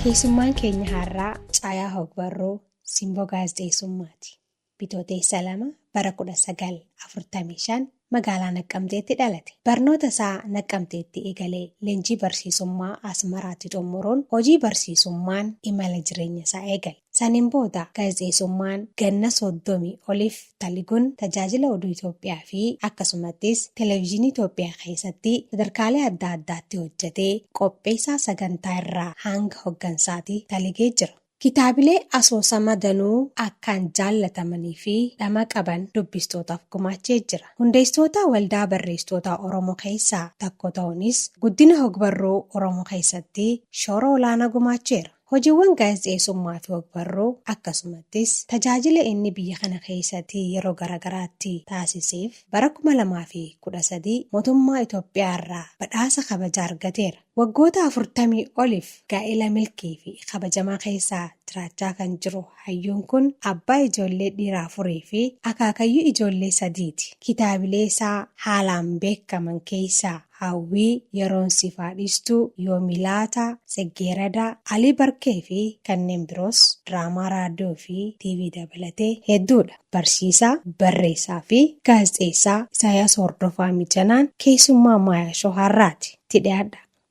Keessummaan keenya har'aa Caayaa Hogbarruu Simboo Gaazexeessummaati. Bitootessa 2 bara 1945 magaalaa Naqqamteetti dhalate. Barnoota isaa Naqqamteetti eegalee leenjii barsiisummaa Asmaraatti xumuruun hojii barsiisummaan imala jireenya isaa eegale. Saniin booda gaazexeessummaan ganna 30 oliif taliguun tajaajila oduu Itoophiyaa fi akkasumattis televezyiinii Itoophiyaa keessatti sadarkaalee adda addaatti hojjetee qopheessaa sagantaa irraa hanga hoggansaatti taligee jira. Kitaabilee asoosama danuu akkaan jaallatamanii fi dhama qaban dubbistootaaf gumaachee jira. Hundeessitoota Waldaa Barreessitoota Oromoo keessaa tokko ta'uunis guddina hogbarruu Oromoo keessatti shoora olaanaa gumaacheera. Hojiiwwan gaazexeessummaa fi hogbarruu akkasumattis tajaajila inni biyya kana keessatti yeroo garaagaraatti taasiseef bara 2013 mootummaa Itoophiyaa irraa badhaasa kabajaa argateera. Waggoota 40 oliif gaa'ela milkii fi kabajamaa keessaa jiraachaa kan jiru hayyuun kun abbaa ijoollee dhiiraa afurii fi akaakayyuu ijoollee sadiiti. Kitaabilee isaa haalaan beekaman keessaa Hawwii, Yeroon Siif Haa Dhiistuu, Yoomi Laata, Tsiggeeradaa, Alii Barkee fi kanneen biroos diraamaa raadiyoo fi TV dabalatee hedduudha. Barsiisaa, barreessaa fi gaazexeessaa Isaayaas Hordofaa Mijanaan keessummaa Maayaa Show har'aati. Itti dhiyaadhaa.